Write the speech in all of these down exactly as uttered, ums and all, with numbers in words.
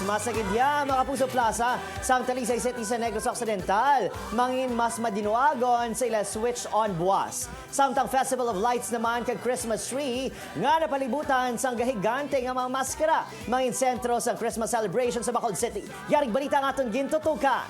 Mas sa Gidya, mga Kapuso, Plaza sang Talisay City sa Negros Occidental, mangin mas madinuagon sa ila switch on buwas. Samtang Festival of Lights naman kag Christmas tree nga napalibutan sang gahigante nga mga maskara, mangin sentro sang Christmas celebration sa Bacolod City. Yarig balita ang aton gintutukan.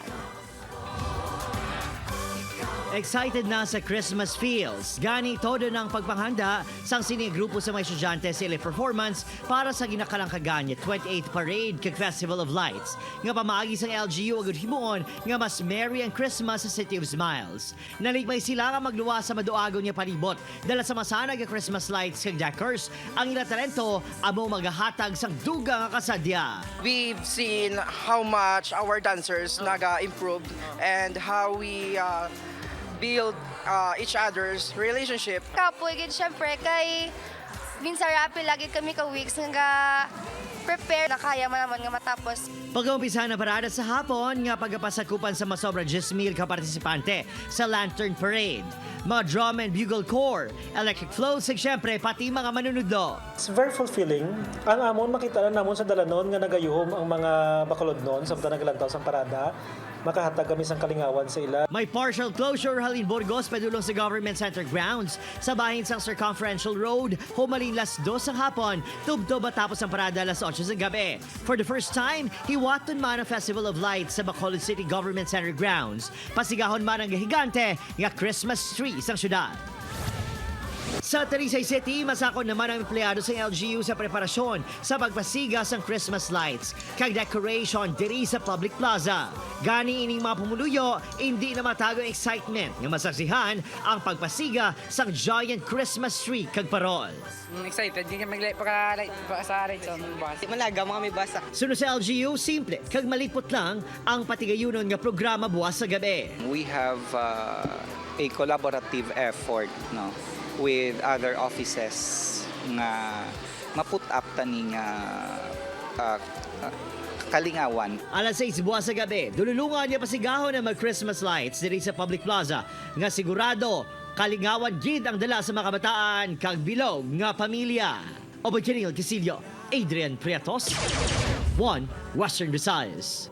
Excited na sa Christmas feels. Gani, todo na ang pagpanghanda sang sini grupo sa mga estudyante sa ila performance para sa ginakalangkagan nga twenty-eighth Parade kag Festival of Lights, nga pamaagi sang L G U agud himuon nga mas merry ang Christmas sa City of Smiles. Naligmay sila nga magluwas sa maduagon nga palibot dala sa masanag nga Christmas lights kag decors. Ang ila talento amo magahatag sang dugang nga kasadya. We've seen how much our dancers naga-improve and how we uh, build uh, each other's relationship. Kapoy gid, syempre, kay minsan ra apil lagi kami ka weeks nga prepare na kaya man naman nga matapos. Pagkaumpisahan ang parada sa hapon nga pagapasakupan sa masobra diyes mil ka partisipante sa Lantern Parade, mga drum and bugle corps, electric floats, ug syempre pati mga manunudlo. It's very fulfilling. Ang amon, makita na namon sa dalanon nga nagayuhom ang mga Bacolodnon samtang nagalantaw sang parada. Makahatag kami sang kalingawan sa ila. May partial closure halin Burgos padulong sa Government Center grounds sa bahin sang Circumferential Road humalin las dos sang hapon tubtob matapos ang parada las otso sang gabi. For the first time, hiwaton man ang Festival of Lights sa Bacolod City Government Center grounds. Pasigahon man ang gahigante nga Christmas tree sang syudad. Sa Talisay City, masakon naman ang empleyado sang L G U sa preparasyon sa pagpasiga sang Christmas lights kag decoration diri sa public plaza. Gani, ining mga pumuluyo indi na matago ang excitement nga masaksihan ang pagpasiga sang giant Christmas tree kag parol. Mm, excited din kami like, pagka like, pa sa ride sa mga bus. Malaga mo kami bus. Suno sa L G U, simple kag malipot lang ang patigayunon nga programa buwas sa gabi. We have uh, a collaborative effort, no, with other offices nga ma-put up tani nga uh, uh, kalingawan. Alas sais buwas sa gabi, dululungan nga pasigahon ang mga Christmas lights diri sa public plaza nga sigurado kalingawan gid ang dala sa mga kabataan kag bilog nga pamilya. Obo Kiril Casillo, Adrian Prietos, One Western Visayas.